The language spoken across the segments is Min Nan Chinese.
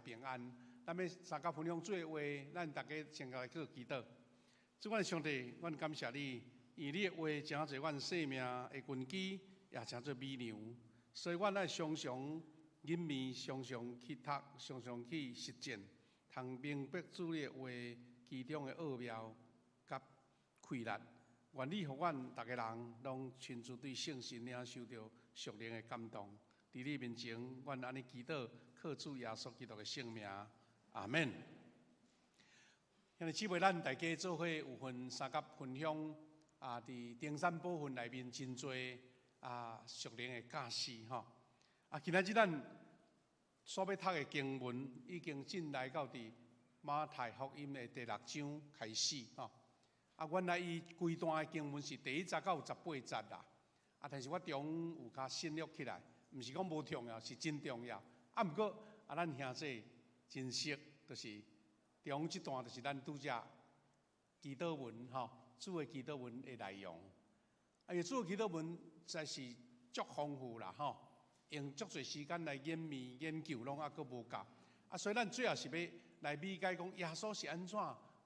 平安。咱欲相佮分享主的話，咱逐家先來做祈禱。主阮上帝，阮感謝你，因為你的話成做阮生命的根基，也成做米糧，所以阮愛常常吟味，常常去讀，常常去實踐，通明白主你的話其中的奧妙佮氣力。願你予阮逐个人攏親自對聖神領受著屬靈的感動。佇你面前，阮按呢祈禱，靠主耶穌基督的聖名，阿門。兄弟姊妹，咱大家做伙有份相佮分享啊，佇登山寶訓內面真濟啊屬靈的教示吼。啊，今仔日咱所欲讀的經文已經進來到佇馬太福音的第六章開始吼。啊，原來伊規段的經文是第一節到18節啦。啊，但是我中有較省略起來，毋是講無重要，是真重要。啊，毋過啊，咱兄弟真熟，就是中這段就是咱拄才祈禱文吼，主的祈禱文的內容。啊，因為主的祈禱文實在是足豐富啦吼，用足濟時間來研味研究，攏猶閣無夠。啊，所以咱主要是欲來理解講耶穌是按怎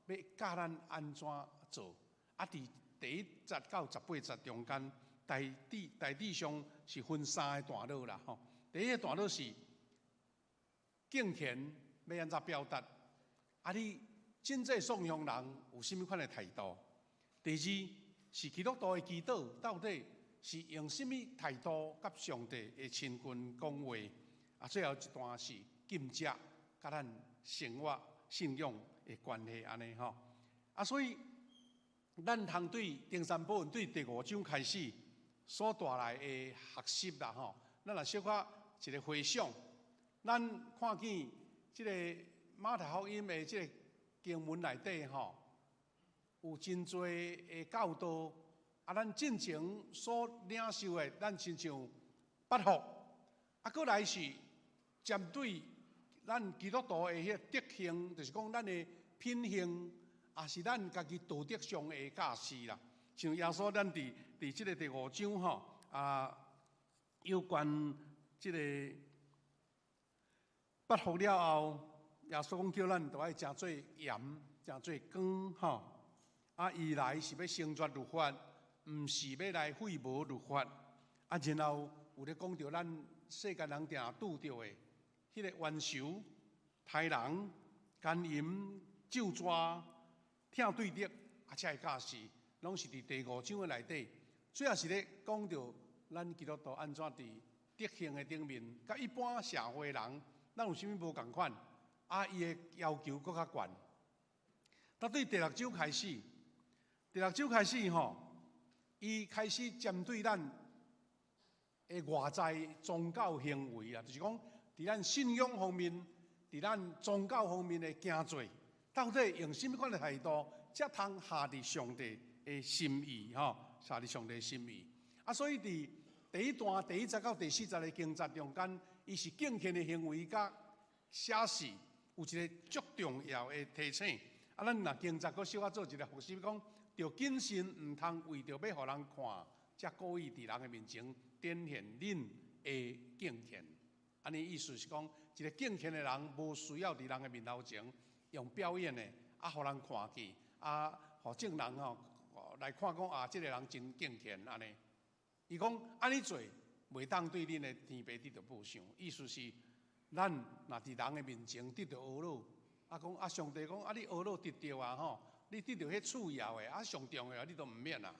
欲教咱按怎做。啊，佇第一節到18節中間，大致上是分三个段落啦吼。第一个段落是敬虔欲按怎表達，啊，你真濟頌揚人有啥物款的態度？第二是基督徒的祈禱到底是用啥物態度佮上帝的親近講話？啊，最後一段是禁食佮咱生活信仰的關係按呢吼。啊，所以咱通對登山寶訓對第五章開始所帶來的學習啦吼，咱來小可一個回想，咱看見這個馬太福音的這個經文內底吼，有真濟的教導，啊，咱進前所領受的，咱親像八福，啊，閣來是針對咱基督徒的彼個德行，就是講咱的品行，也是咱家己道德上的教示啦。像耶穌，咱佇這個第五章吼，啊，有關這個八福了後，耶穌講叫咱著愛成做鹽，成做光吼。啊，伊來是欲成全律法，毋是欲來廢無律法。啊，然後有咧講著咱世間人定拄著的彼個冤仇、刣人、姦淫、咒詛、疼對敵，啊，這个教示，攏是佇第五章的內底。主要是咧講著咱基督徒按怎佇德行的頂面，佮一般社會人，咱有啥物無仝款？啊，伊的要求閣較懸。但對第六章開始，第六章開始吼，伊開始針對咱的外在宗教行為啊，就是講，佇咱信仰方面，佇咱宗教方面的行做，到底用啥物款的態度，才通合佇上帝的心意吼，合佇上帝的心意。啊，所以佇第一段第一節到第四節的經節中間，伊是敬虔的行為佮寫事有一個足重要的提醒。啊，咱若經節閣小可做一個複習，講著謹慎，毋通為著欲予人看，才故意佇人的面前展現恁的敬虔。按呢意思是講，一個敬虔的人無需要佇人的面頭前用表演的，啊，予人看見，啊，予眾人吼來看講啊，這個人真敬虔按呢。伊講按呢做，袂當對恁的天父得著報賞。意思是，咱若佇人的面前得著呵咾，啊講啊上帝講啊你呵咾得著啊吼，你得著彼次要的，啊上重要的你都毋免啊。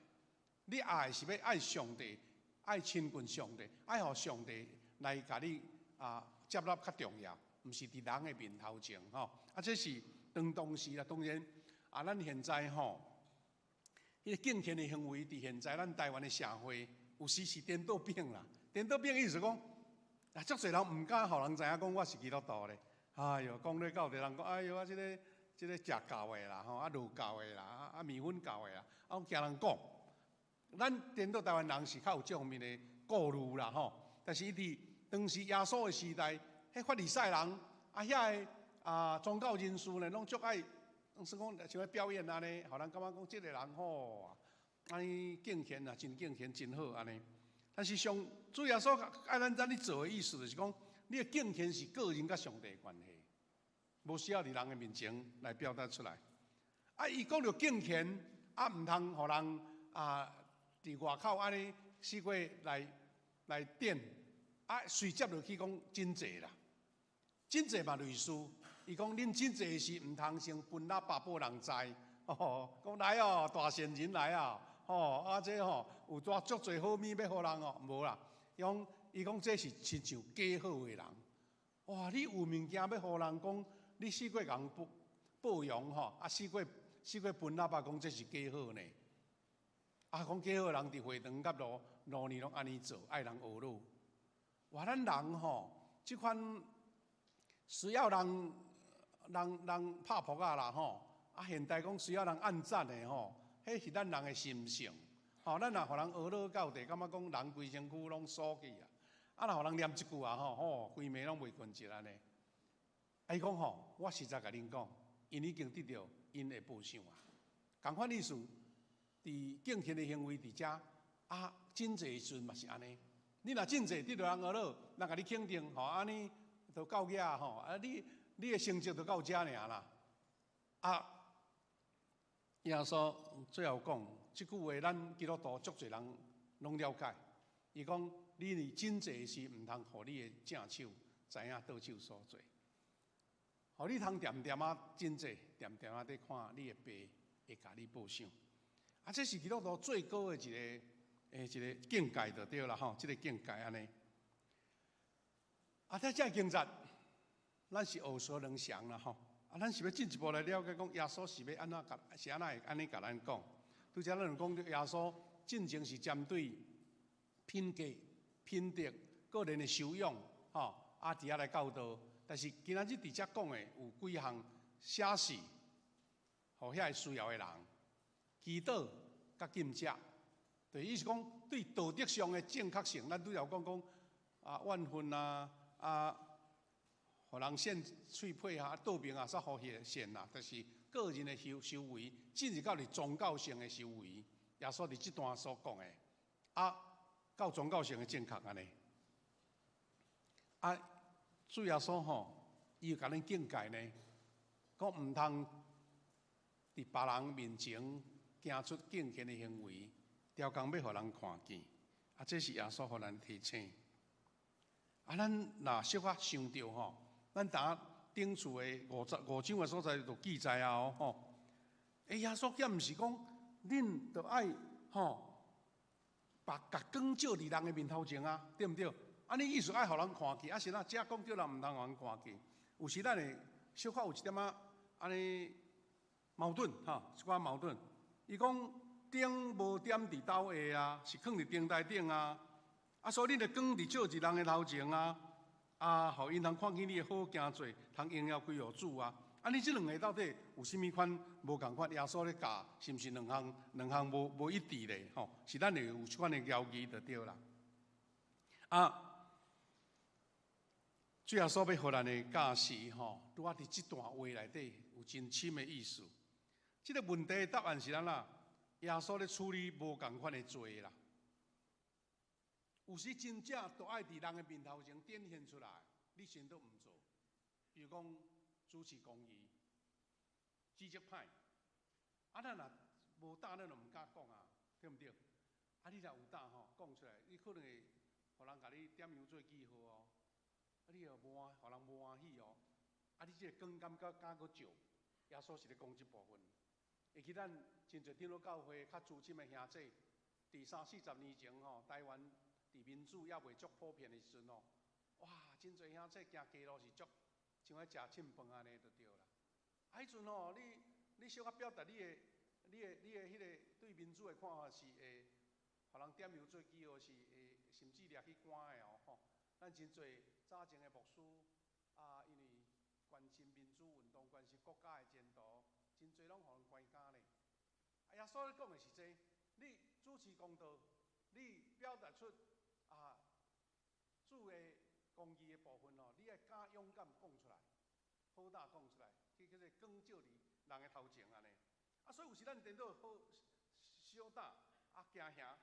你愛是欲愛上帝，愛親近上帝，愛予上帝來共你啊接納較重要，毋是佇人的面頭前吼。啊，這是當時啦，當然啊，咱現在吼，彼個敬虔的行為，佇現在咱台灣的社會，有時是顛倒變啦。顛倒變意思講，啊，足濟人毋敢予人知影講我是基督徒咧。哎喲，講咧到底人講，哎喲，啊，這個食教的啦，吼，啊，儒教的啦，啊啊麵粉教的啦，啊，驚人講。咱顛倒台灣人是較有這方面的顧慮啦，吼。但是伊佇當時耶穌的時代，彼法利賽人啊，遐个啊宗教人士呢，攏足愛，算講像咧表演按呢，予人感覺講這个人吼，按呢敬虔啊，真敬虔，真好按呢。但是上主耶穌愛咱按呢做的意思，就是講，你的敬虔是個人佮上帝的關係。無需要佇人的面前來表達出來。啊，伊講著敬虔，啊，毋通予人啊，佇外口按呢四界來來點，啊，隨接落去講真濟啦，真濟嘛類似。伊講恁真濟時毋通先分喇叭予人知，哦，講來哦，大善人來啊，吼，啊這吼有帶足濟好物欲予人哦，無啦。伊講伊講這是親像假好的人，哇！你有物件欲予人講，你四界共報報揚吼，啊四界四界分喇叭講這是假好呢。啊，講假好人佇會堂佮路路呢攏按呢做，愛人呵咾。哇！咱人吼，這款需要人人人拍噗仔啦吼，啊現代講需要人按讚的吼，彼是咱人的心性。吼，咱若予人呵咾到底，感覺講人規身軀攏酥去啊！啊，若予人念一句啊吼，吼，規暝攏袂睏著按呢。啊，伊講吼，我實在共恁講，𪜶已經得著𪜶的報賞啊。仝款意思，佇敬虔的行為佇遮啊，真濟時陣嘛是按呢。你若真濟得著人呵咾，人共你肯定吼，按呢就到遐吼，啊你你的成績就到遮爾啦。啊，耶穌最後講這句話，咱基督徒足濟人攏了解。伊講，你佇真濟時毋通予你的正手知影倒手所做，予你通恬恬仔真濟，恬恬仔佇看你的爸會共你報賞。啊，這是基督徒最高的一個誒一個境界就對啦吼，這個境界按呢。啊，這這經節，咱是耳熟能詳啦吼。啊，咱是欲進一步來了解，講耶穌是欲按怎共，是按怎會按呢共咱講。拄才咱有講著耶穌進前是針對品格、品德、個人的修養，吼，啊，佇遐來教導。但是今仔日佇遮講的有幾項寫事，予遐個需要的人，祈禱佮禁食，對，意思講對道德上的正確性，咱拄有講講啊，怨恨啊，啊，予人獻喙皮啊，倒爿啊，煞予獻啊，就是個人的修修為，進入到佇宗教性的修為，耶穌佇這段所講的，啊，到宗教性的正確按呢，啊，主耶穌吼，伊有共咱警戒呢，講毋通佇別人面前行出敬虔的行為，刁工欲予人看見，啊，這是耶穌予咱提醒。啊，咱若小可想著吼，咱呾頂厝的55章的所在就記載啊吼。欸，耶穌敢毋是講，恁著愛吼，把共光照佇人的面頭前啊，對毋對？啊，你意思愛予人看見，啊是哪？遮講叫人毋通予人看見，有時咱會小可有一點仔按呢矛盾吼，一寡矛盾。伊講燈無點佇斗下啊，是囥佇燈台頂啊。啊，所以恁的光佇照佇人的頭前啊，啊，予𪜶通看見你的好行做，通榮耀歸予主啊。啊，你這兩个到底有啥物款無仝款？耶穌咧教，是毋是兩項兩項無無一致咧？吼，是咱會有這款的疑義就對啦。啊，主耶穌欲予咱的教示吼，拄仔佇這段話內底有真深的意思。這個問題的答案是按怎？耶穌咧處理無仝款的罪啦。有時真正都愛佇人的面頭前展現出來，你先都毋做。比如講主持公義、指責歹，啊，咱若無膽，咱就毋敢講啊，對毋對？啊，你若有膽吼，講出來，你可能會予人共你點樣做記號哦。啊，你又無歡，予人無歡喜哦。啊，你這個光敢閣敢閣照？耶穌是咧講這部分。會記咱真濟長老教會較資深的兄弟，佇三四十年前吼，台灣佇民主猶未足普遍的時陣吼，哇，真濟兄弟行街路是足像愛食凊飯按呢就對啦。啊，彼陣吼，你你小可表達你的、你的、你的彼个對民主的看法是會，予人點樣做記號是會，甚至掠去關的哦吼。咱真濟早前的牧師啊，因為關心民主運動、關心國家的前途，真濟攏予人關監咧。啊，耶穌咧講的是這個，你主持公道，你表達出啊主的公義的部分吼，你愛敢勇敢講出來，好膽講出來，去叫做光照佇人的頭前按呢。啊，所以有時咱顛倒好小膽啊驚嚇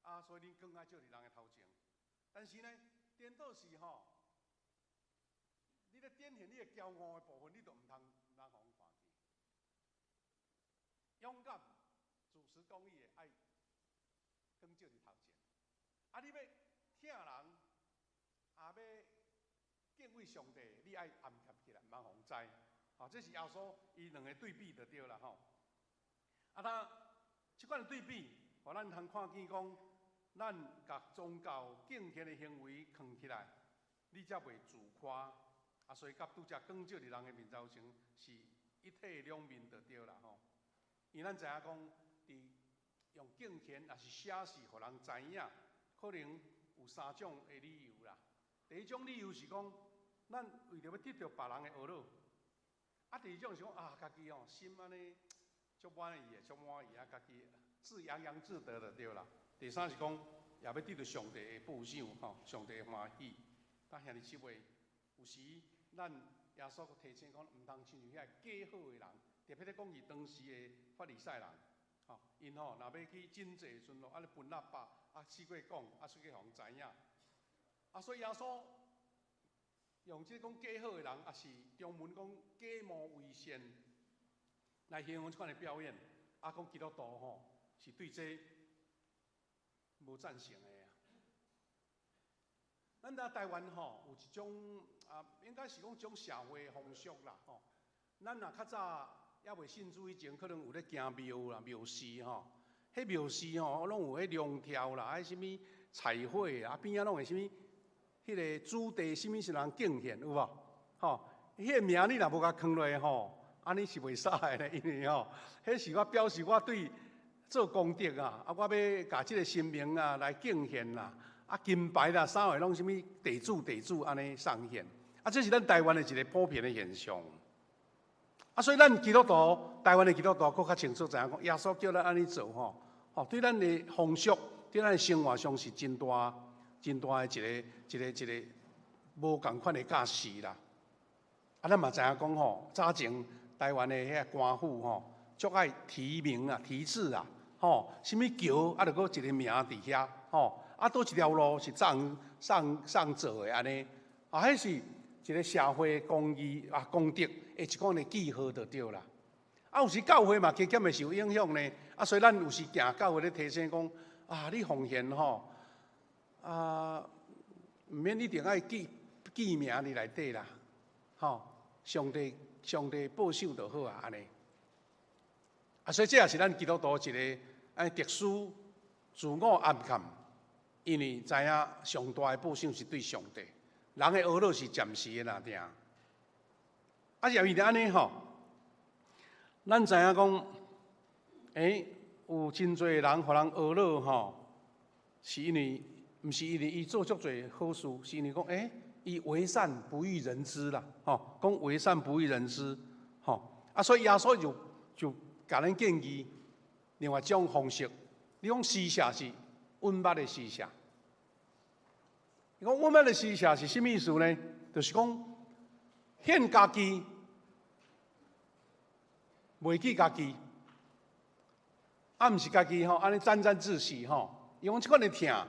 啊，所以恁光愛照佇人的頭前。但是呢，顛倒是吼，恁你咧展現你的驕傲的部分，你就毋通予人看見。勇敢、主持公義的愛光照佇頭前。啊，你欲疼人，也欲敬畏上帝，你愛暗藏起來，毋通予人知。吼，這是耶穌伊兩个對比就對啦吼。啊，那這款的對比，予咱通看見講，咱共宗教敬虔的行為囥起來，你才袂自誇。啊，所以佮拄才光照佇人的面頭前是一體兩面就對啦吼。因為咱知影講，佇用敬虔抑是寫事，予人知影，可能有三種的理由啦。第一種理由是講，咱為著欲得著別人的呵咾。啊，第二種是講啊，家己吼心按呢足滿意的，足滿意啊，家己自洋洋自得就對啦。第三是講，也欲得著上帝的報賞吼，上帝的歡喜。但兄弟姊妹，有時咱耶穌閣提醒講，毋通親像遐假好的人，特別咧講是當時的法利賽人，吼，𪜶吼若欲去拯濟的時陣咯，按呢噴喇叭，啊四界講，啊出去予人知影。啊，所以耶穌用這個講假好的人，抑是中文講假冒為善，來形容這款的表演。啊，講基督徒吼是對這無贊成的啊。咱佇台灣吼有一種啊，應該是講一種社會風俗啦吼。咱若較早猶未信主以前，可能有咧行廟啦、廟司吼。彼廟司吼，攏有彼龍柱啦，彼啥物彩繪啊，邊仔攏會啥物，彼个主題啥物是人敬獻有無？吼，彼个名你若無共囥落吼，按呢是袂使的咧，因為吼，彼是我表示我對做功德啊，啊，我欲共這个神明啊來敬獻啦，啊，金牌啦，啥貨攏啥物地主地主按呢送獻，啊，這是咱台灣的一个普遍的現象。啊，所以咱基督徒，台灣的基督徒，閣較清楚知影講，耶穌叫咱按呢做吼，吼，對咱的風俗，對咱的生活上是真大、真大的一个、一个、一个無仝款的教示啦。啊，咱嘛知影講吼，早前台灣的遐官府吼，足愛題名啊、題字啊，吼，啥物橋啊，著閣一个名佇遐，吼，啊，佗一條路是怎上上做的按呢，啊，彼是一个社會公義啊、公德的一款的記號就對啦。啊，有時教會嘛，加減會受影響呢。啊，所以咱有時行教會咧提醒講，啊，你奉獻吼，啊，毋免一定愛記記名佇內底啦，吼，上帝上帝保守就好啊，按呢。啊，所以這也是咱基督徒一个按特殊自我暗崁，因為知影上大的報賞是對上帝，人的呵咾是暫時的爾定。啊，也因為按呢吼，咱知影講，欸，有真濟人予人呵咾吼，是因為毋是因為伊做足濟好事，是因為講，欸，伊為善不欲人知啦，吼，講為善不欲人知，吼，啊，所以耶穌就共咱建議另外一種方式，你講施捨是隱密的施捨，伊講隱密的施捨是啥物意思呢？就是講獻家己，袂記家己，啊，毋是家己吼，按呢沾沾自喜吼。伊講這款的疼，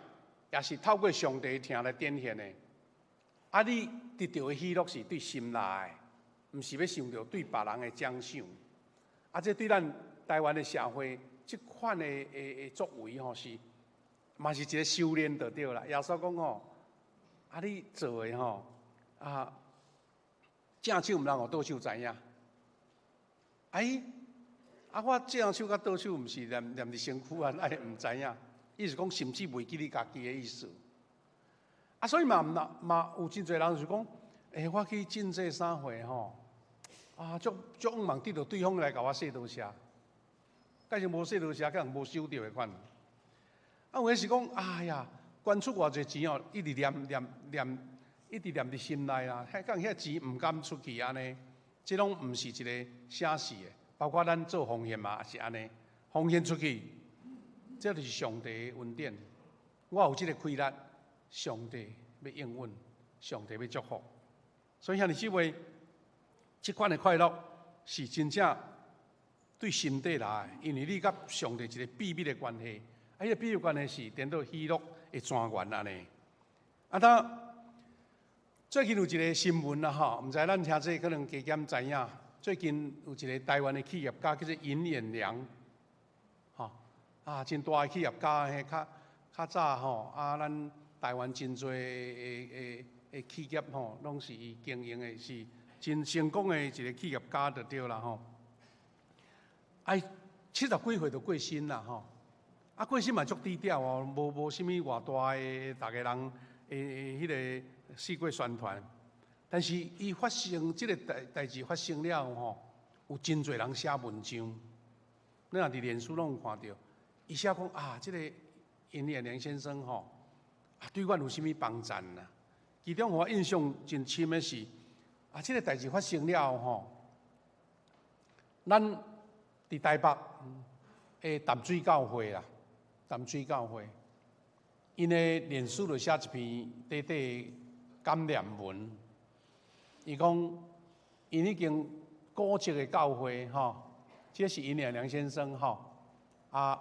也是透過上帝疼來展現的。啊，你得著的喜樂是對心內的，毋是欲想著對別人的獎賞。啊，這對咱台灣的社會，這款的作為吼是，嘛是一个修煉就對啦。耶穌講吼，啊，你做的吼，啊，正手毋通予倒手知影。哎，啊，我正手佮倒手毋是黏黏佇身軀啊，會毋知影？意思講，甚至袂記你家己的意思。啊，所以嘛，嘛有真濟人就講，欸，我去賑濟啥貨吼，啊，足足向望得著對方來共我說多謝，假使無說多謝，敢無收著的款。啊，有的是講，哎呀，捐出偌濟錢哦，一直念念念，一直念佇心內啦，彼講彼錢毋甘出去按呢，這攏毋是一个寫實的。包括咱做奉獻嘛，也是按呢，奉獻出去，這就是上帝的恩典。我有這个氣力，上帝欲應允，上帝欲祝福。所以兄弟姊妹，這款的快樂是真正對心底來的，因為你佮上帝一个秘密的關係，啊，彼个秘密關係是顛倒喜樂的泉源按呢。啊，當最近有一个新聞啦，吼，毋知咱聽這可能加減知影。最近有一個台灣的企業家叫做尹衍梁，吼，啊，真大的企業家，彼較較早吼，啊，咱台灣真濟的的的企業吼，攏是伊經營的，是真成功的一個企業家就對啦吼。啊，70幾歲就過身啦吼，啊，過身嘛足低調哦，無無啥物偌大的，逐个人的彼个四界宣傳。但是伊發生這个代代誌發生了吼，有真濟人寫文章，你若佇臉書攏有看著，伊寫講啊，這個尹衍梁先生吼，啊，對阮有啥物幫贊啊？其中予我印象真深的是，啊，這個代誌發生了吼，咱佇台北的淡水教會啦，淡水教會，𪜶的臉書就寫一篇短短的感念文。伊講，𪜶彼間古蹟的教會吼，這是尹衍梁先生吼，啊，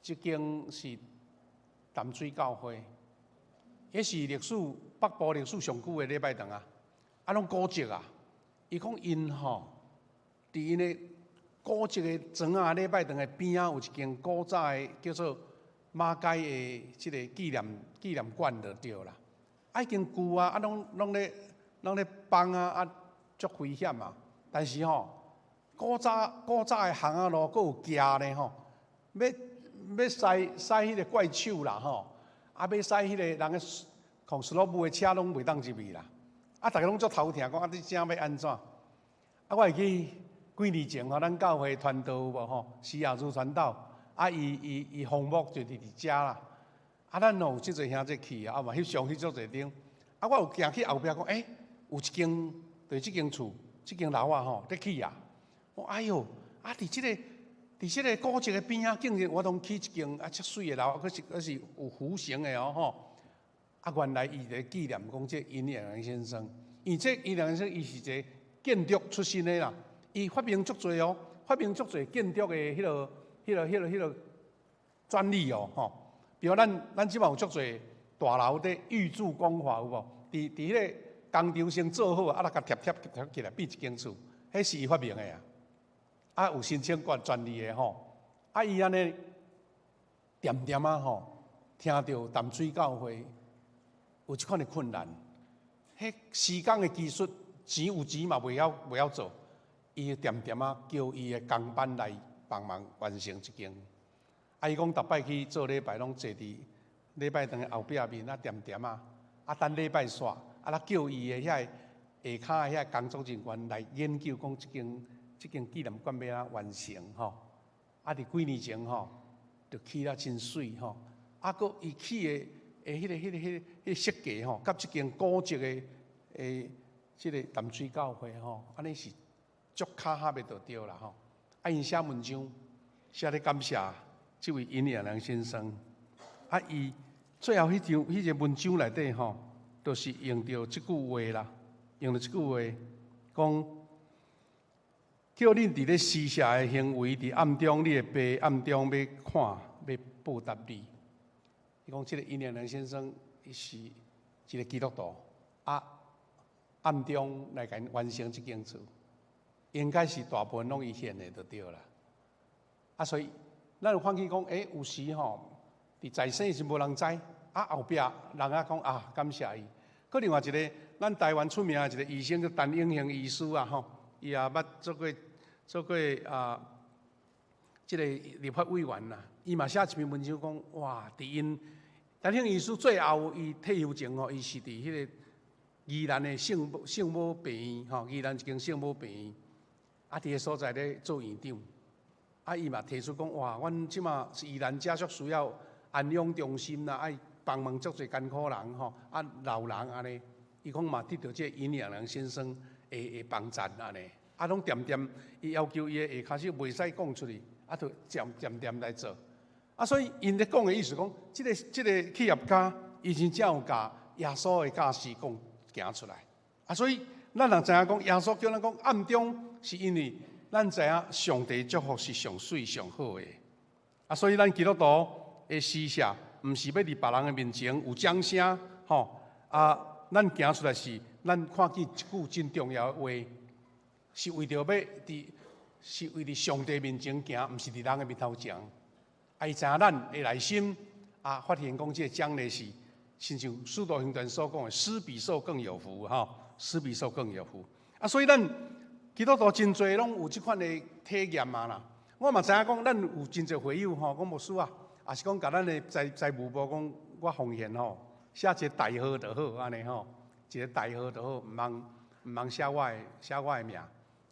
這間是淡水教會，彼是歷史北部歷史上久的禮拜堂啊，啊，攏古蹟啊。伊講𪜶吼，佇𪜶的古蹟的磚仔禮拜堂的邊仔有一間古早的叫做馬偕的這个紀念紀念館就對啦。啊，已經舊啊，啊，攏攏咧。攏咧崩啊，啊，足危險啊！但是吼，古早古早的巷仔路閣有行咧吼，欲欲駛駛彼个怪手啦吼，啊，欲駛彼个人的控斯洛布的車攏袂當入去啦。啊，逐个攏足頭疼，講啊，你這欲按怎？啊，我會記幾年前吼，咱教會傳道有無吼？施亞珠傳道，啊，伊伊伊訪牧就佇佇遮啦。啊，咱有足濟兄弟去啊，嘛翕相翕足濟張。啊，我有行去後壁講，欸，有一間，對這間厝，這間樓啊吼，咧起啊！我哎喲，啊！佇這個，佇這个古蹟的邊仔，竟然我通起一間啊，遮媠的樓，閣是閣是有弧形的哦吼！啊，原來伊咧紀念講這尹衍梁先生，因為這尹衍梁先生伊是一个建築出身的啦，伊發明足濟哦，發明足濟建築的彼个、彼个、彼个、彼个專利哦吼。比如咱咱這擺有足濟大樓咧預鑄工法有無？佇佇彼个工廠先做好，啊，來共貼貼貼起來變一間厝，彼是伊發明的啊！啊，有申請過專利的吼。啊，伊按呢恬恬仔吼，聽著淡水教會有這款的困難，彼施工的技術錢有錢嘛袂曉袂曉做，伊恬恬仔叫伊的工班來幫忙完成這間。啊，伊講逐擺去做禮拜，攏坐佇禮拜堂的後壁面啊，恬恬仔，啊，等禮拜煞。啊！來叫伊的遐个下跤的遐个工作人員來研究，講這間這間紀念館欲按怎完成吼。啊！佇幾年前吼，就起了真媠吼。啊，閣伊起的的彼个彼个彼个彼个設計吼，佮這間古蹟的的這个淡水教會吼，按呢是足巧合的就對啦吼。啊，𪜶寫文章寫咧感謝這位尹衍梁先生。啊，伊最後彼張彼个文章內底吼，就是用著這句話啦，用著這句話講，叫恁佇咧私下的行為，佇暗中，你的爸暗中欲看，欲報答你。伊講這个尹衍梁先生，伊是一个基督徒，啊，暗中來共𪜶完成這間厝，應該是大部分攏伊獻的就對啦。啊，所以咱有看見講，欸，有時吼，佇在生時無人知，啊，後壁人啊講啊，感謝伊。閣另外一个，咱台灣出名的一个醫生叫陳永興醫師啊，吼，伊也捌做過做過啊，這个立法委員啦。伊嘛寫一篇文章講，哇，佇𪜶陳永興醫師最後伊退休前吼，伊是佇彼个宜蘭的聖母聖母病院吼，宜蘭一間聖母病院，啊，佇个所在咧做院長。啊，伊嘛提出講，哇，阮這馬是宜蘭遮足需要安養中心啦，愛幫忙足濟艱苦人吼，啊老人按呢，伊講嘛得著這個尹衍梁先生的的幫贊按呢，啊攏恬恬，伊要求伊的下跤手袂使講出去，啊，就漸漸漸來做。啊，所以𪜶咧講的意思講，這个這个企業家伊真正有共耶穌的教示講行出來。啊，所以咱若知影講，耶穌叫咱講暗中，是因為咱知影上帝祝福是上媠上好的。啊，所以咱基督徒的施捨，毋是欲佇別人的面前有掌聲，吼啊！咱行出來是，咱看見一句真重要的話，是為佇上帝面前行，毋是佇人的面頭前。啊，伊知影咱的內心啊，發現講這個獎勵是，親像使徒行傳所講的，施比受更有福，吼，施比受更有福。啊，所以咱基督徒真濟攏有這款的體驗啊啦。我嘛知影講，咱有真濟會友吼，講牧師啊，抑是講共咱的財務部講，我奉獻吼，寫一個代號就好，按呢吼，一個代號就好，毋通寫我的名。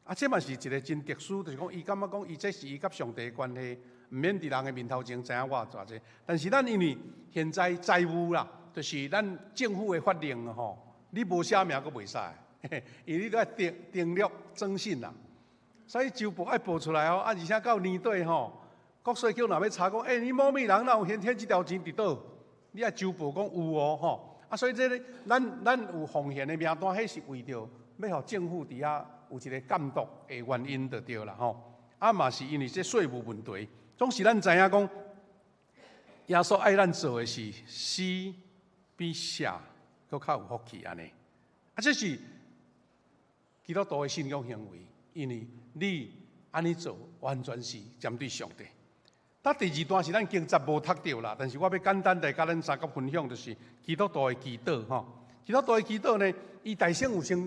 啊，這嘛是一個真特殊，就是講伊感覺講，伊這是伊佮上帝的關係，毋免佇人的面頭前知影我偌濟。但是咱因為現在財務啦，就是咱政府的法令吼，你無寫名閣袂使，因為你都愛登錄徵信啦。所以周報愛報出來哦，啊，而且到年底吼，國稅局若欲查講，欸，你某某人哪有獻這條錢佇佗？你愛周報講有哦，吼。啊，所以這个咱有奉獻的名單，彼是為著欲予政府佇遐有一個監督的原因就對啦，吼。啊嘛是因為這稅務問題，總是咱知影講，耶穌愛咱做的是施比捨閣較有福氣按呢。啊，這是基督徒的信仰行為，因為你按呢做，完全是針對上帝。搭第二段是咱經節無讀著啦，但是我欲簡單來佮咱三個分享，就是基督徒的祈禱吼。基督徒的祈禱呢，伊大先有先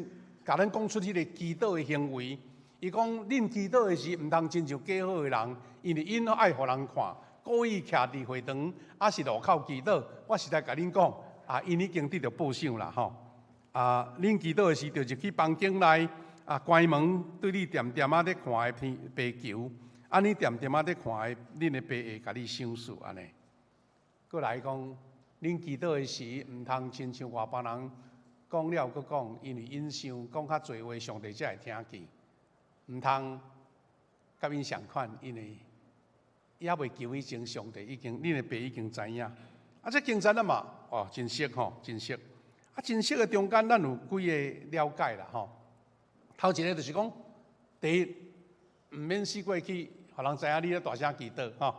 共咱講出彼个祈禱的行為。伊講，恁祈禱的時，毋通親像假好的人，因為𪜶愛予人看，故意徛佇會堂，抑是路口祈禱。我實在共恁講，啊，𪜶已經得著報賞啦吼。啊，恁祈禱的時，就入去房間內，啊，關門對你恬恬仔咧看的天父求。按呢恬恬仔咧看的，恁的爸會共你賞賜按呢。閣來講，恁祈禱的時，毋通親像外邦人講了閣講，因為𪜶想講較濟話，上帝才會聽見。毋通佮𪜶仝款，因為猶未求以前，上帝已經，恁的爸已經知影。啊，這經節咱嘛，哦，真熟吼，真熟。啊，真熟的中間，咱有幾个了解啦吼。頭一个就是講，第一，毋免四過去，予人知影你咧大聲祈禱吼。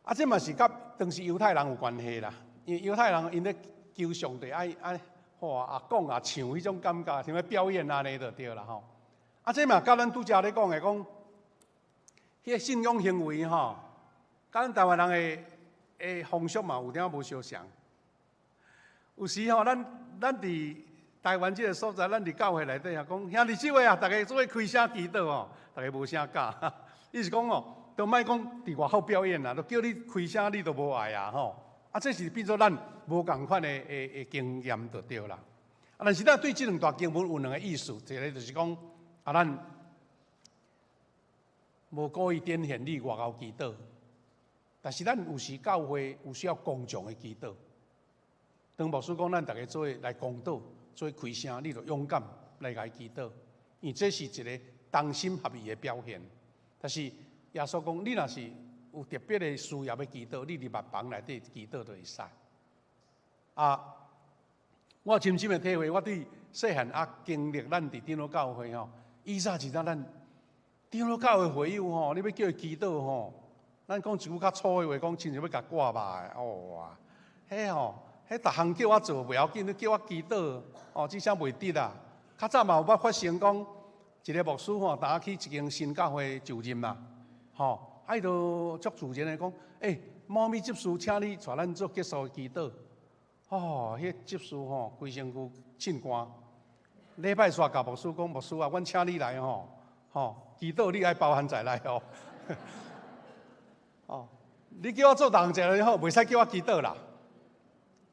啊，這嘛是佮當時猶太人有關係啦，因為猶太人𪜶咧求上帝愛愛，哇啊講啊唱彼種感覺，像咧表演按呢就對啦吼。啊，這嘛佮咱拄才咧講的講，彼个信仰行為吼，佮咱台灣人的風俗嘛有點仔無相像。有時吼，咱佇台灣這个所在，咱佇教會內底啊，講兄弟姊妹啊，逐家做伙開聲祈禱吼，逐家無啥敢。伊是講哦，都莫講佇外口表演啦，都叫你開聲，你都無愛啊吼。啊，這是變做咱無仝款的經驗就對啦。啊，但是咱對這兩段經文有兩个意思，一个就是講啊，咱無故意展現你偌𠢕祈禱，但是咱有時教會有需要公眾的祈禱。當牧師講咱逐家做伙來公禱，做伙開聲，你就勇敢來共伊祈禱，因為這是一个同心合意的表現。但是耶穌講，你若是有特別的需要欲祈禱，你佇密房內底祈禱就會使。啊，我深深的體會，我對細漢啊經歷咱佇長老教會吼，以前是咱長老教會會友吼，你欲叫伊祈禱吼，咱講一句較粗的話，講親像欲共割肉的，哦哇，彼吼，彼逐項叫我做袂要緊，你叫我祈禱，哦，這聲袂得啊。較早嘛有捌發生講，一个牧師吼，當去一間新教會就任啦，吼，啊伊就足自然的講，欸，某某執事，請你帶咱做結束的祈禱。哦，彼執事吼，規身軀凊汗。禮拜煞共牧師講，牧師啊，阮請你來吼，吼，祈禱你愛包含在內哦。哦，你叫我做逐項就好，袂使叫我祈禱啦。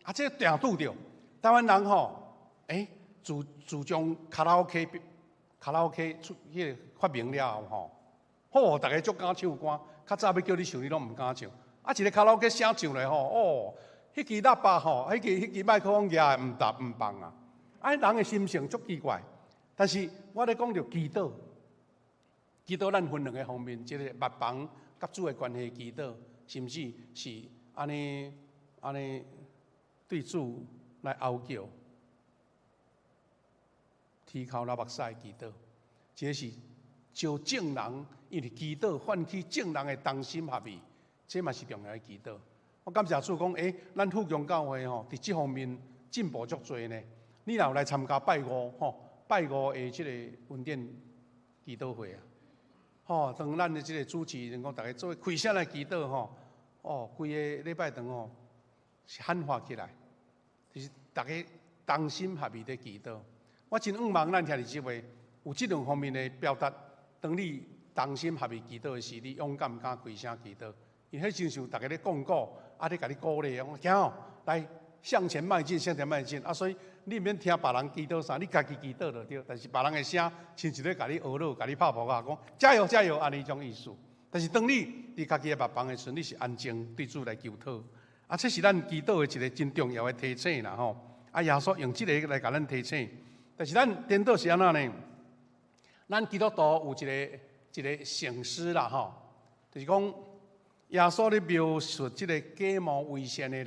啊，這定拄著台灣人吼，欸，自從卡拉 OK 出彼个發明了後吼，吼，逐家足敢唱歌，較早欲叫你唱，你攏毋敢唱。啊，一个卡拉 OK 聲唱落吼，哦，彼支喇叭吼，彼支麥克風舉的毋沓毋放啊！啊，人的心性足奇怪。但是我咧講著祈禱，祈禱咱分兩个方面，一个密房佮主的關係祈禱，甚至是按呢按呢對主來哀叫，啼哭流目屎的祈禱，這个是招眾人，因為祈禱喚起眾人的同心合意，這嘛是重要的祈禱。我感謝主講，欸，咱富強教會吼，佇這方面進步足濟呢。你若有來參加拜五吼，拜五的這個恩典祈禱會啊，吼，當咱的這個主持人講，逐家做伙開聲來祈禱吼，哦，規個禮拜堂吼是喊話起來，就是逐家同心合意咧祈禱。我真向望咱兄弟姊妹有這兩方面的表達。當你同心合意祈禱的時，你勇敢敢開聲祈禱，因為彼親像逐家咧講鼓，啊咧共你鼓勵，講行哦，來向前邁進，向前邁進。啊，所以你毋免聽別人祈禱啥，你家己祈禱就對。但是別人的聲，親像咧共你呵咾、共你拍噗仔，講加油加油，按呢種意思。但是當你佇家己的木房的時陣，你是安靜對主來求討。啊，這是咱祈禱的一個真重要的提醒啦吼。啊，耶穌用這個來共咱提醒。但是咱顛倒是按怎呢？咱基督徒有一個一個省思啦吼，就是講耶穌咧描述這個假冒為善的人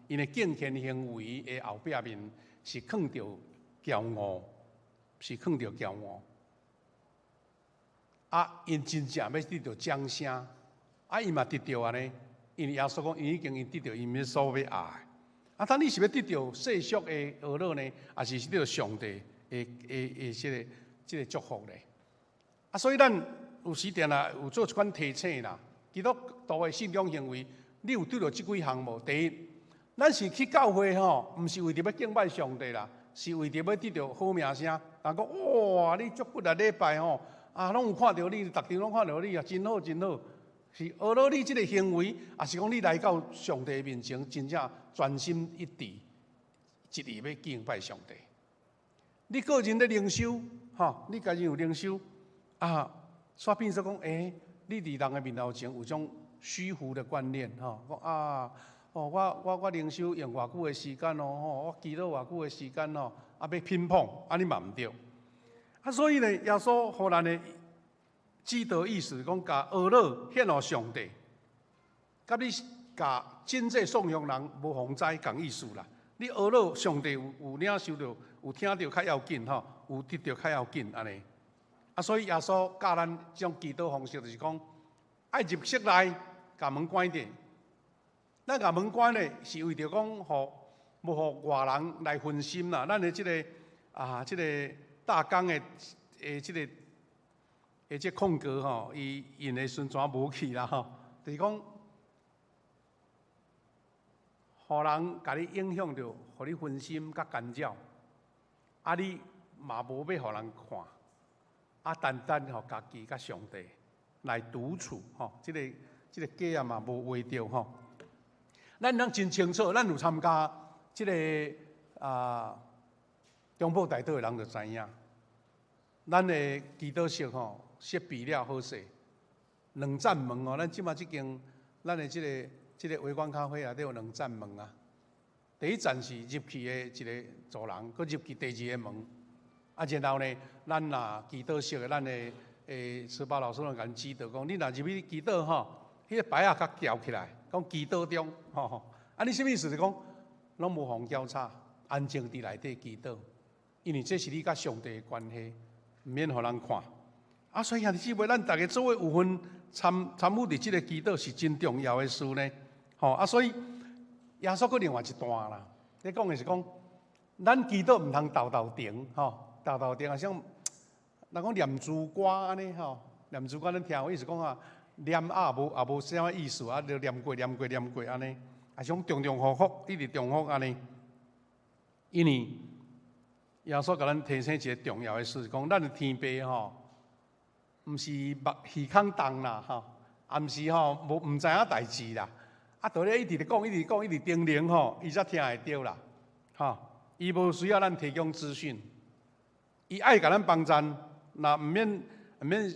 ，𪜶的敬虔行為的後壁面是囥著驕傲，是囥著驕傲。啊，𪜶真正欲得著掌聲，啊，伊嘛得著按呢，因為耶穌講，𪜶已經得著𪜶所欲愛的。啊，但你是欲得著世俗的呵咾呢，抑是得著上帝的的的這個祝福呢？啊，所以咱有時定啦，有做一款提醒啦。基督徒的信仰行為，你有對著這幾項無？第一，咱是去教會吼，毋是為著欲敬拜上帝啦，是為著欲得著好名聲。人講哇，你足骨力禮拜吼，啊，攏有看著你，逐場攏看著你啊，真好真好。是呵咾你這個行為，抑是講你來到上帝面前，真正專心一致，一意欲敬拜上帝。你個人咧靈修，吼，你家己有靈修啊，煞變做講，欸，你佇人的面頭前有種虛浮的觀念，吼，講啊，哦，我靈修用偌久的時間哦，吼，我祈禱偌久的時間哦，啊，欲評判，按呢嘛毋對。啊，所以呢，耶穌予咱的指導意思講，共呵咾獻予上帝，佮你共真濟頌揚人無妨哉仝意思啦。你呵咾上帝有領受著，有聽著較要緊吼，有得著較要緊按呢。啊，所以耶穌教咱這種祈禱方式，就是講愛入室內，共門關著。咱共門關咧，是為著講，予無予外人來分心啦。咱的這個啊，這個大綱的的這個的這空格吼，伊印的時陣無去啦吼，就是講，予人共你影響著，予你分心佮干擾，啊，你嘛無欲予人看，啊，單單予家己佮上帝來獨處吼，這個這個格仔嘛無畫著吼。咱攏真清楚，咱有參加這個啊中部代禱的人就知影，咱的祈禱室吼設備了好勢，兩扇門哦，咱這馬這間咱的這個這個微光咖啡內底有兩扇門啊。第一層是入去的一個走廊，閣入去第二個門。啊，然後呢，咱若祈禱室的咱的慈巴老師攏共咱指導講，你若入去祈禱吼，彼個牌仔較懸起來，講祈禱中，吼吼。啊，你啥物意思？是講攏無妨攪吵，安靜佇內底祈禱，因為這是你佮上帝的關係，毋免予人看。啊，所以兄弟姊妹，咱逐家做伙有份參參與佇這個祈禱是真重要的事呢。吼啊，所以耶穌閣另外一段啦，咧講的是講，咱祈禱毋通沓沓停，吼，沓沓停啊，像人講念珠歌按呢吼，念珠歌咱聽有意思講啊，念啊無也無啥物意思啊，就念過念過念過按呢，啊像重重複複，一直重複按呢。因為耶穌共咱提醒一個重要的事，講咱的天父吼，毋是目耳孔動啦，吼，也毋是吼無毋知影代誌啦。啊，著咧一直咧講，一直講，一直叮嚀吼，伊才聽會著啦，吼。伊無需要咱提供資訊，伊愛共咱幫贊，若毋免毋免，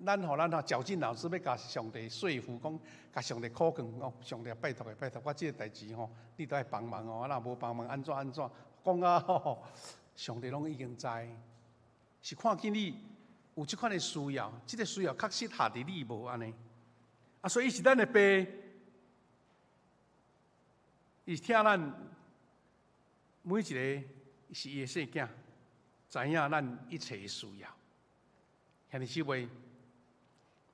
咱予咱吼絞盡腦汁欲共上帝說服，講共上帝苦勸講，上帝拜託的拜託，我這個代誌吼，你都愛幫忙哦，啊若無幫忙按怎按怎，講啊吼，上帝攏已經知，是看見你有這款的需要，這個需要確實合佇你無按呢？啊，所以伊是咱的爸。伊聽咱每一個是伊的細囝，知影咱一切的需要。兄弟姊妹，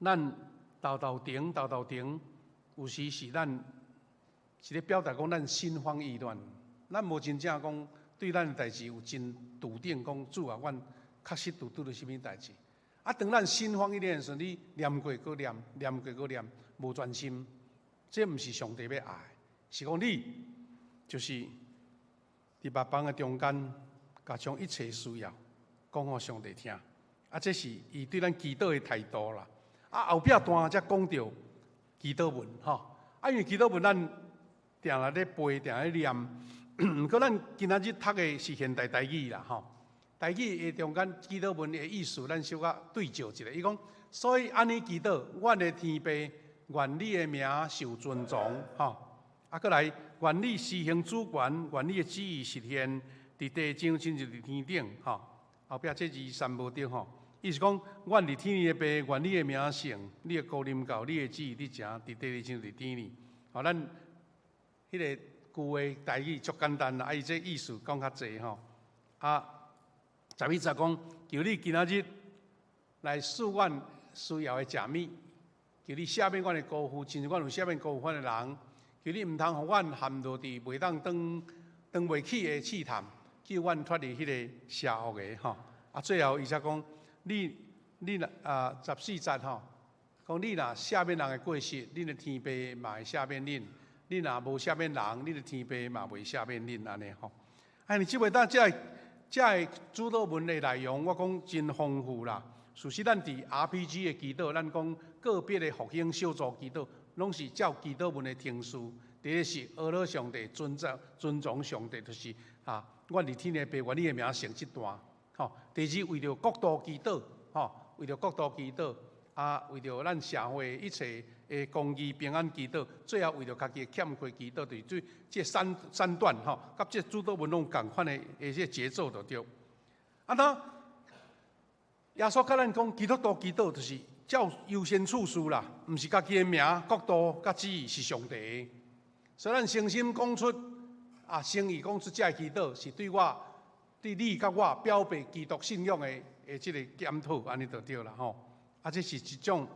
咱沓沓停，沓沓停，有時是咱是咧表達講咱心慌意亂。咱無真正講對咱的代誌有真篤定，講主啊，阮確實拄拄著啥物代誌。啊，當咱心慌意亂的時陣，你念過閣念，念過閣念，無專心，這毋是上帝欲愛，是講你就是佇肉房的中間，共將一切需要講予上帝聽。啊，這是伊對咱祈禱的態度啦。啊，後壁段才講著祈禱文吼。啊，因為祈禱文咱定定咧背，定咧念。毋過咱今仔日讀的是現代台語啦吼。台語的中間祈禱文的意思，咱小可對照一下。伊講，所以按呢祈禱，阮的天父，願你的名受尊崇，吼。啊，閣來，願你施行主權，願你的旨意實現，佇地上親像佇天頂，吼。後壁這二三無對吼。意思講，阮佇天的父，願你的名聖，你的國臨到，你的旨意佇成，佇地裡親像佇天裡。吼，咱彼个舊的台語足簡單啦，啊，伊這意思講較濟吼。啊，11節講，求你今仔日來賜阮需要的食物，求你赦免阮的辜負，親像阮有赦免辜負阮的人。求你毋通予阮陷落佇袂當擋擋袂起的試探，救阮脫離彼个邪惡的吼。啊，最後伊才講，你若啊14節吼，講你若赦免人的過失，恁的天父嘛會赦免恁；你若無赦免人，恁的天父嘛袂赦免恁按呢吼。啊，你這位當這個這个主禱文的內容，我講真豐富啦。事實咱佇 RPG 的祈禱，咱講個別的復興小組祈禱，攏是照祈禱文的程序。第一是阿羅上帝尊重尊崇上帝，就是啊，阮佇天的父，願你的名聖這段。吼，第二為著國度祈禱，吼，為著國度祈禱，啊，為著咱社會一切的公義平安祈禱，最後為著家己的欠缺祈禱，就是這這三三段吼，佮這主禱文攏仝款的的這節奏就對。啊，那耶穌共咱講，基督徒祈禱就是照優先次序啦，毋是家己的名、國度、佮旨意是上帝的。所以咱誠心講出啊，誠意講出這个祈禱，是對我、對你佮我表白基督信仰的的這个檢討，按呢就對啦吼。啊，這是一種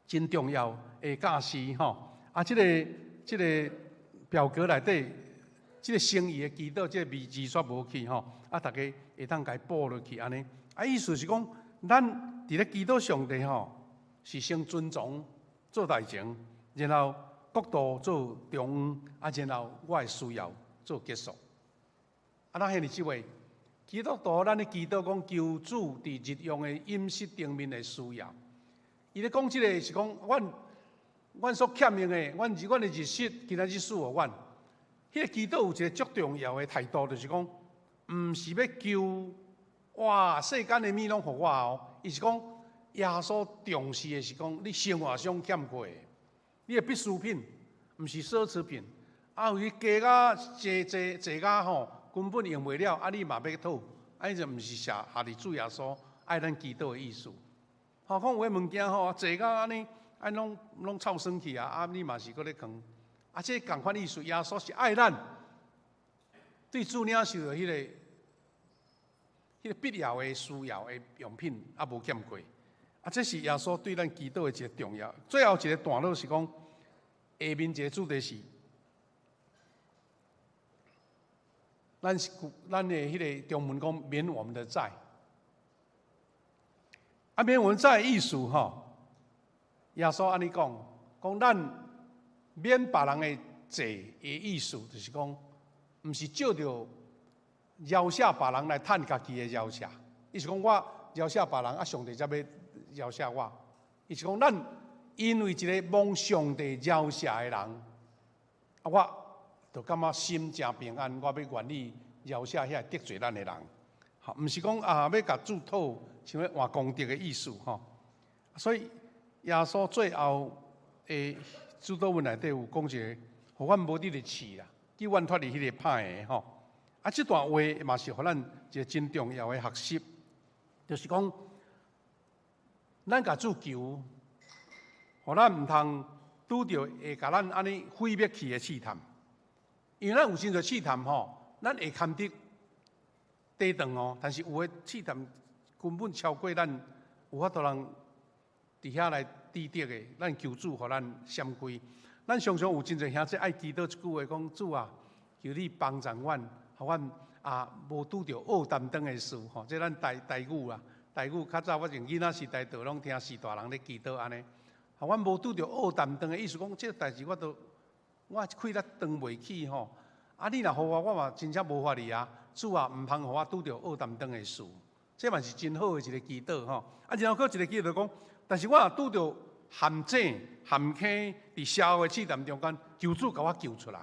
真重要的教示吼。啊，這个這个表格內底，這个誠意的祈禱，這个字字煞無去吼。啊，大家會當共伊補落去按呢。啊，意思是講，咱佇咧祈禱上帝吼，是先尊崇做代前，然後國度做中央，啊，然後我的需要做結束。啊，咱兄弟姊妹，基督徒咱咧祈禱講求主佇日用的飲食頂面的需要。伊咧講這个是講，阮阮所欠用的，阮阮的日食今仔日賜予阮。彼个祈禱有一个足重要的態度，就是講，毋是欲求哇世間的物攏予我哦。伊是講耶穌重視的是講，你生活上欠缺的，你的必需品，毋是奢侈品。啊，有伊加甲濟濟濟甲吼，根本用袂了，啊，你嘛欲討，啊，伊就毋是寫下佇主耶穌愛咱祈禱的意思。吼，講有的物件吼，濟甲按呢，啊，攏攏臭酸去啊，啊，你嘛是閣咧囥。啊，這仝款意思，耶穌是愛咱，對主領受著彼个、彼个必要的需要的用品，啊，無欠缺。啊，這是耶穌對咱祈禱的一個重要。最後一個段落是講，下面一個主題是，咱是咱的彼个中文講免我們的債。啊，免我們債的意思吼，耶穌按呢講，講咱免別人的債的意思，就是講，毋是借著饒赦別人來趁家己的饒赦。伊是講我饒赦別人，啊，上帝才欲饒赦我。伊是講咱因為一个蒙上帝饒赦的人，啊，我就感覺心誠平安，我欲願意饒赦遐得罪咱的人。吼，毋是講啊，欲共主討，像欲換功德的意思吼。所以耶穌最後的主禱文內底有講一個，予阮無佇咧試啦，叫阮脫離彼个歹的吼。啊，這段話嘛是予咱一个真重要的學習，就是講，咱共主求，予咱毋通拄著會共咱按呢毀滅去的試探，因為咱有真濟試探吼，咱會堪得抵擋哦，但是有的試探根本超過咱有法度通佇遐來抵擋的，咱求主予咱閃開。咱常常有真濟兄弟愛祈禱一句話，講主啊，求你幫助阮，予阮啊無拄著惡擔當的事吼。這咱台台語啊，台語較早我從囡仔時代就攏聽序大人咧祈禱按呢。予阮無拄著惡擔當的意思講，這個代誌我都我氣力當袂起吼。啊，你若予我，我嘛真正無法哩啊。主啊，毋通予我拄著惡擔當的事。這嘛是真好的一個祈禱吼。啊，然後閣一個祈禱講，但是我若拄著陷阱、陷坑，佇邪惡的試探中間，求主共我救出來。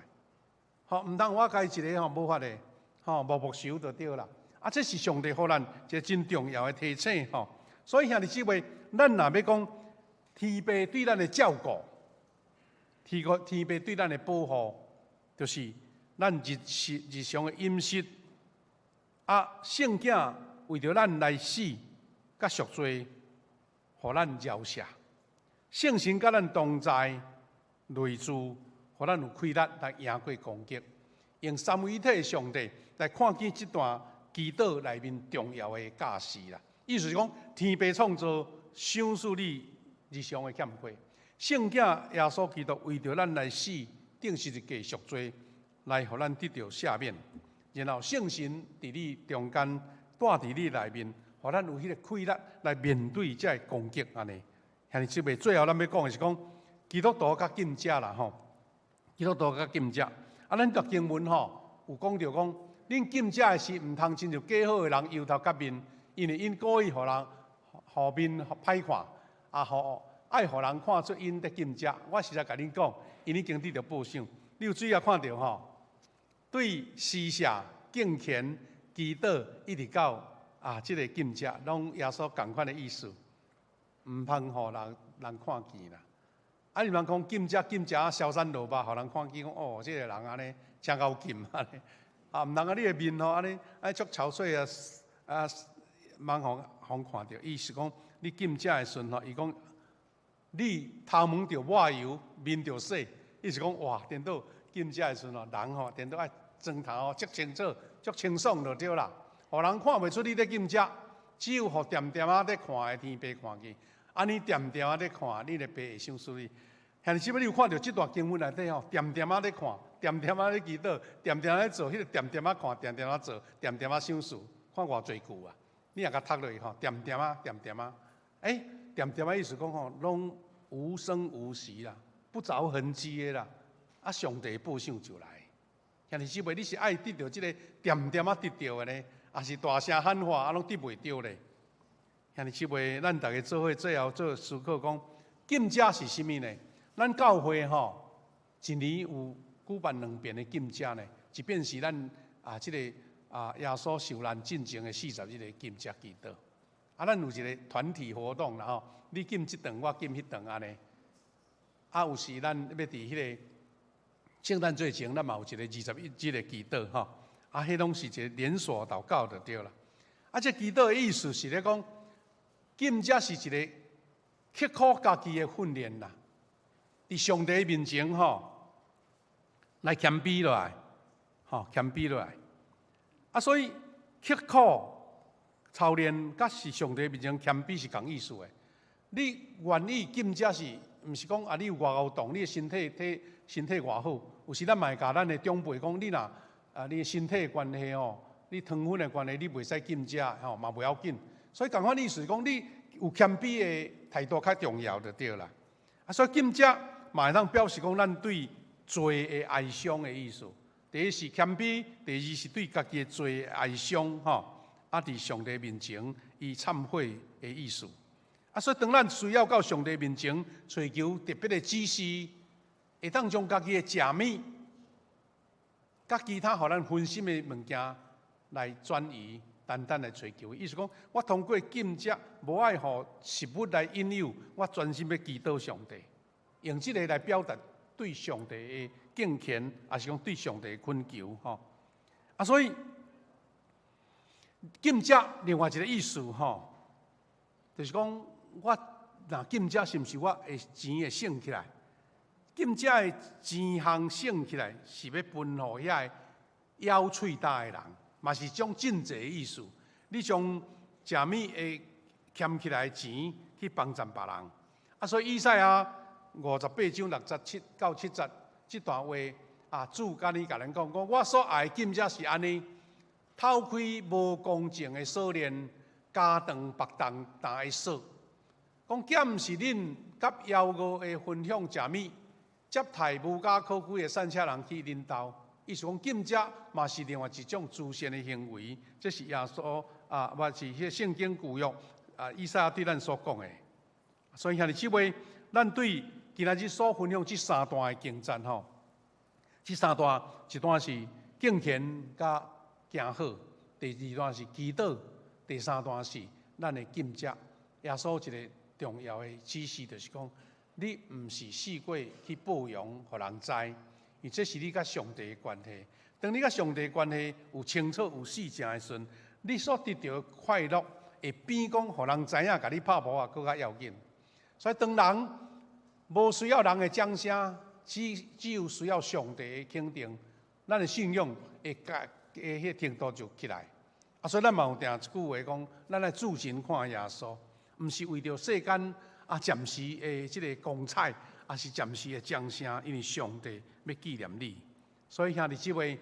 吼，毋通我家己一個吼無法的，吼無目仇就對啦。啊，這是上帝予咱一個真重要的提醒吼。所以兄弟姊妹，咱若欲講天父對咱的照顧，天國天父對咱的保護，就是咱日時日常的飲食。啊，聖囝為著咱來死，佮贖罪，予咱饒赦。聖神佮咱同在，內住，予咱有氣力來贏過攻擊。用三位一體的上帝來看見這段祈禱內面重要的教示啦。意思是講，天父創造賞賜你日常的欠缺，聖囝耶穌基督為著咱來死，釘十字架贖罪，來予咱得著赦免。然後聖神佇你中間，住佇你內面，予咱有彼个氣力來面對這个攻擊按呢。兄弟姊妹，最後咱欲講的是講基督徒佮禁食啦吼，基督徒佮禁食。啊，咱讀經文吼，有講著講，恁禁食的時，毋通親像假好的人油頭革面，因為𪜶故意予人予面歹看，啊，予愛予人看出𪜶佇禁食。我實在共恁講，𪜶已經得著報賞。你有注意看著吼？對施捨、敬虔、祈禱，一直到啊，這个禁食，攏耶穌仝款的意思，毋通予人人看見啦。啊，你毋通講禁食禁食啊，消瘦落肉，予人看見講哦，這个人按呢誠𠢕禁按呢。啊，毋通啊，你的面吼按呢，愛足憔悴啊啊，毋通予人看著。意思講，你禁食的時陣吼，伊講你頭毛著抹油，面著洗，意思講哇，顛倒禁食的時陣吼，人吼顛倒愛妝頭吼足清楚、足清爽就對啦，予人看袂出你咧禁食，只有予恬恬仔咧看的天父看見，按呢恬恬仔咧看，你的爸會賞賜你。兄弟姊妹，你有看著這段經文內底吼，恬恬仔咧看，恬恬仔咧祈禱，恬恬仔咧做，彼个恬恬仔看，恬恬仔做，恬恬仔賞賜，看偌濟句啊！你若共讀落去吼，恬恬仔，恬恬仔，欸，恬恬仔意思講吼，攏無聲無息啦，不著痕跡的啦，啊，上帝報賞就來。兄弟姊妹，你是愛得著這個恬恬仔得著的呢，抑是大聲喊話啊，攏得袂著咧？兄弟姊妹，咱逐家做伙最後做思考講，禁食是啥物呢？咱教會吼，一年有舉辦兩遍的禁食呢，一遍是咱啊這個啊耶穌受難進前的40日的禁食祈禱。啊，咱有一個團體活動啦吼，你禁這頓，我禁彼頓按呢。啊，有時咱欲佇彼个聖誕節前，咱嘛有一個21日的祈禱吼。啊，彼攏是一個連鎖禱告就對啦。啊，這祈禱的意思是咧講，禁食是一個刻苦家己的訓練啦。佇上帝面前吼，來謙卑落來，吼謙卑落來。啊，所以刻苦操練，佮是上帝面前謙卑是仝意思的。你願意禁食是，毋是講啊？你有偌𠢕動，你的身體體身體偌好。有時咱嘛會共咱的長輩講，你若啊，你的身體的關係吼，你糖分的關係，你袂使禁食吼，嘛袂要緊。所以仝款意思講，你有謙卑的態度較重要就對啦。啊，所以禁食嘛會當表示講咱對罪的哀傷的意思。第一是謙卑，第二是對家己的罪的哀傷吼。啊，佇上帝面前伊懺悔的意思。啊，所以當咱需要到上帝面前揣求特別的指示，會當將家己的食物，佮其他予咱分心的物件來轉移，單單來揣求。意思講，我通過禁食，無愛予食物來引誘，我專心欲祈禱上帝，用這个來表達對上帝的敬虔，抑是講對上帝的懇求吼。啊，所以禁食另外一个意思吼，就是講我若禁食，是毋是我的錢會省起來？禁食的錢項省起來，是欲分予遐個枵喙焦的人，嘛是種賑濟的意思。你將食物會儉起來的錢去幫贊別人。啊，所以以賽亞58章67到7節這段話，啊，主按呢共咱講，講我所愛禁食是按呢，透開無公正的鎖鏈，加長縛重擔的索。講減是恁佮枵餓的分享食物，接待無家可歸的散赤人去恁兜。意思講禁食嘛是另外一種慈善的行為，這是耶穌啊，或是彼個聖經舊約啊，以賽亞對咱所講的。所以兄弟姊妹，咱對今仔日所分享這三段的經節吼，這三段一段是敬虔佮行好，第二段是祈禱，第三段是咱的禁食。耶穌一个重要的指示就是講，你毋是四界去報揚，予人知，因為這是你佮上帝的關係。當你佮上帝關係有清楚、有實正的時陣，你所得著的快樂會比講予人知影，共你拍噗仔閣較要緊。所以當人無需要人的掌聲，只有需要上帝的肯定，咱的信仰會甲的彼个程度就起來。啊，所以咱嘛有定一句話講，咱來注神看耶穌，毋是為著世間啊暫時的這个光彩，抑是暫時的掌聲，因為上帝欲紀念你。所以兄弟姊妹，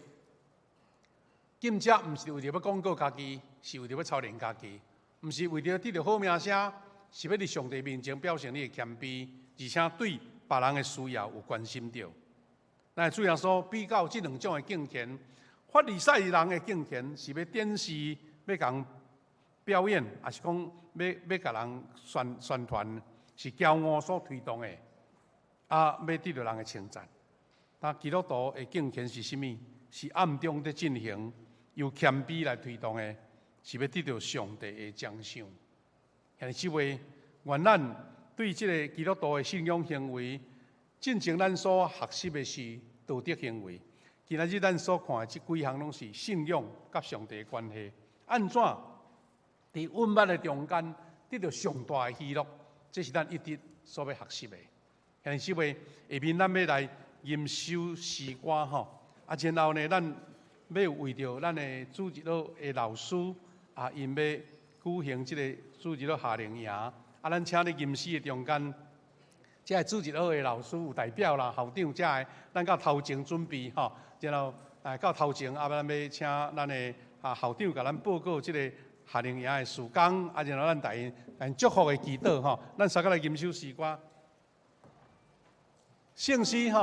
禁食毋是為著欲廣告家己，是為著欲操練家己，毋是為著得著好名聲，是欲佇上帝面前表現你的謙卑，而且對別人的需要有關心著。咱主耶穌比較這兩種的敬虔，法利賽人的敬虔是欲展示，欲共表演，抑是講欲共人宣傳，是驕傲所推動的，啊，欲得著人的稱讚。但基督徒的敬虔是啥物？是暗中佇進行，由謙卑來推動的，是欲得著上帝的獎賞。兄弟姊妹，願咱對這个基督徒的信仰行為，進前咱所學習的是道德行為，今仔日咱所看的這幾項攏是信仰佮上帝的關係。按怎佇隱密的中間得著上大的喜樂？這是咱一直所欲學習的。兄弟姊妹，下面咱欲來吟首詩歌吼，啊，然後呢，咱欲為著咱的主日學的老師啊，𪜶欲舉行這个主日學夏令營，啊，咱請佇吟詩的中間，這个主日學的老師有代表啦，校長遮的，咱到頭前準備吼，然後啊到頭前啊，咱欲請咱的啊校長共咱報告這个夏令營的事工，啊，然後咱帶𪜶祝福的祈禱吼，咱三個來吟首詩歌，聖詩吼。